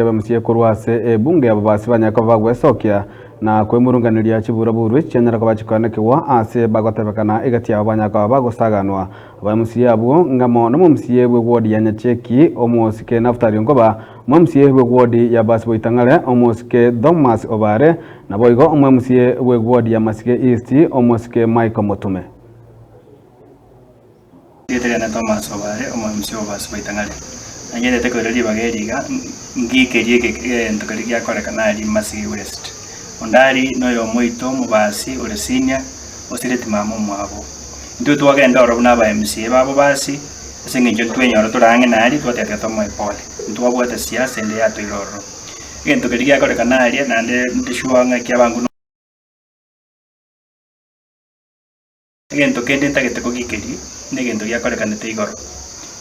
Abamusie korwa ase ebunge y'ababasi banyare koba bagwesokia na kwemurunganeria chiburaburu chianyare koba chikoenekigwa ase bagotebekana egati yabo banyare koba bagosaganwa. Abamusie abwo ng'amo nomomusie bw'ewodi ya Nyacheki, omosike Naftali Onkoba, omomusie bw'ewodi ya Basi-Boitang'are, omosike Thomas Obare, naboigo omomusie bw'ewodi ya Masige East, omosike Michael Motume. Erieta riane Thomas Obare, omoemisi o Boitang'are. Nanyarete koira ribaga eri iga, ngikerie egento keria giakorekana aria Masige West. Onde aria noyomo oito omobasi ore senior, osireti mama omwabo. Intwe twagenda ororo buna aba MCA ba bobasi, ase eng'encho ntwenyora tore ang'e na aria, twateba tiga tomoe pole. Ntwabwate siasa ende yatoira ororo. Egento keria giakorekana aria, naende ndi sure ng'a ekiabango. Egento kende ntagete kogikeria negento giakorekanete igoro.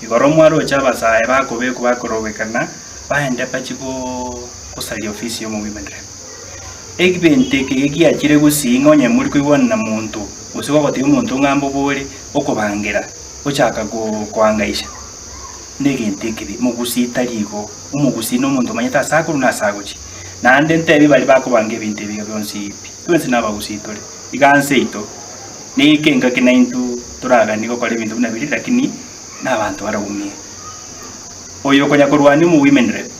Igoro mwaroche abasae bakobekwa bakorobekana baende bachie gosaria ofisi y'omo women rep. Egento eke giachire gusii ng'a onye mori koigwana na monto gose gogotebia omonto ng'a mbobore okobangera ochaka koangaisha negento ekebe. Mogusii tari igo, omogusii nomonto omanyete ase akorwa na ase agochia. Naende ntebie baria bakobanga ebinto ebi iga bionsi pi, twensi nabagusii tore. Iga nse yaito neike engaki naintwe toraganie gokora ebinto buna biria lakini nabanto baraumie. Oyo okonya korwania omo women rep,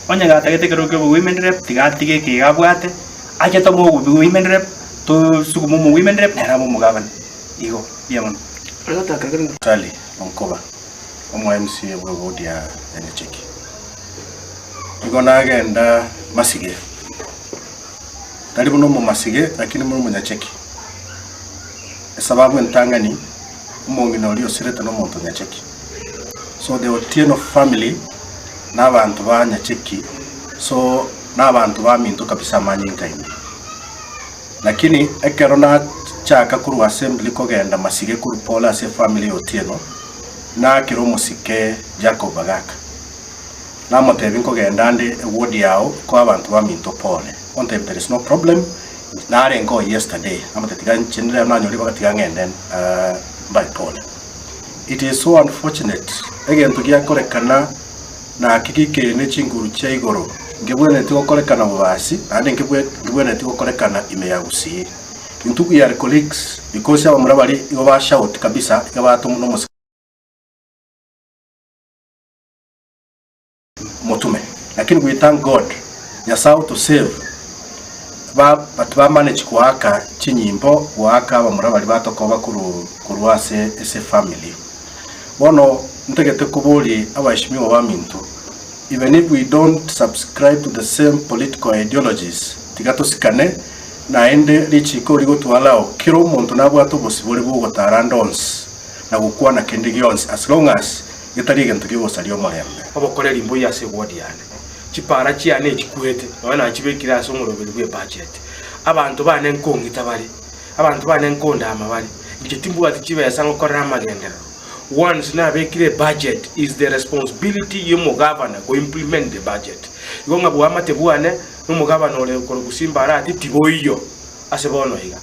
onye gatagete ekerogo kia obo women rep tiga atige eke iga abwate, ache tomoe obo women rep, tosugume omo women rep nere abe omogabana. Igo, mbuya mono. Tally Onkoba, omo MCA bwe ward ya Nyacheki. Igo nagenda Masige. Tari buna omomasige, lakini buna omonyacheki. Esababu entang'ani, omong'ina oria osirete nomonto onyacheki. So the Otieno family nabanto ba nyacheki, so nabanto baminto kabisa amanyinga ime. Lakini ekero nachaka korwa assembly kogenda masige korwa pole ase efamily ya Otieno, nakera omosike Jacob Bagaka. Namotebia nkogenda nde eward yao koa abanto baminto pole. Ontebia there is no problem, narenge oo yesterday, namotebia tiga inche nere nanyore ribaga tiga ng'ende mbae pole. It is so unfortunate, egento giakorekana naki gikeri ne chinguru chia igoro, nkebwenereti gokorekana bobasi naende nkebwenereti gokorekana ime ya Gusii. Intwe we are colleagues because abamura baria igo ba shout kabisa iga batomwa nomosike. Motume lakini we thank God Nyasae oto save ba but ba manage goaka chinyimbo goaka abamura baria batokoba korwa ase ase family bono ntagete koboria abaheshimiwa baminto even if we don't subscribe to the same political ideologies tiga tosikane naende richiko rigotwalao kera omonto nabwate obosibore bwogotara ande onsi na gokwana kende gionsi as long as Getari egento ki'ogosaria omorembe. Obokoreri mboiyo ase eward yane. Chipara chiane echikwete, nonya nachibekire ase omoroberi bw'ebudget. Abanto bane nkong'ita bare, abanto bane nkondama bare, inche timbwati chibesa ngokorera amagenderero. Once nabekire ebudget, is the responsibility y'omogavana go implement the budget. Igo ng'a boamate bwane na omogavana ore korwa Simba Arati tiboiyo ase bono iga.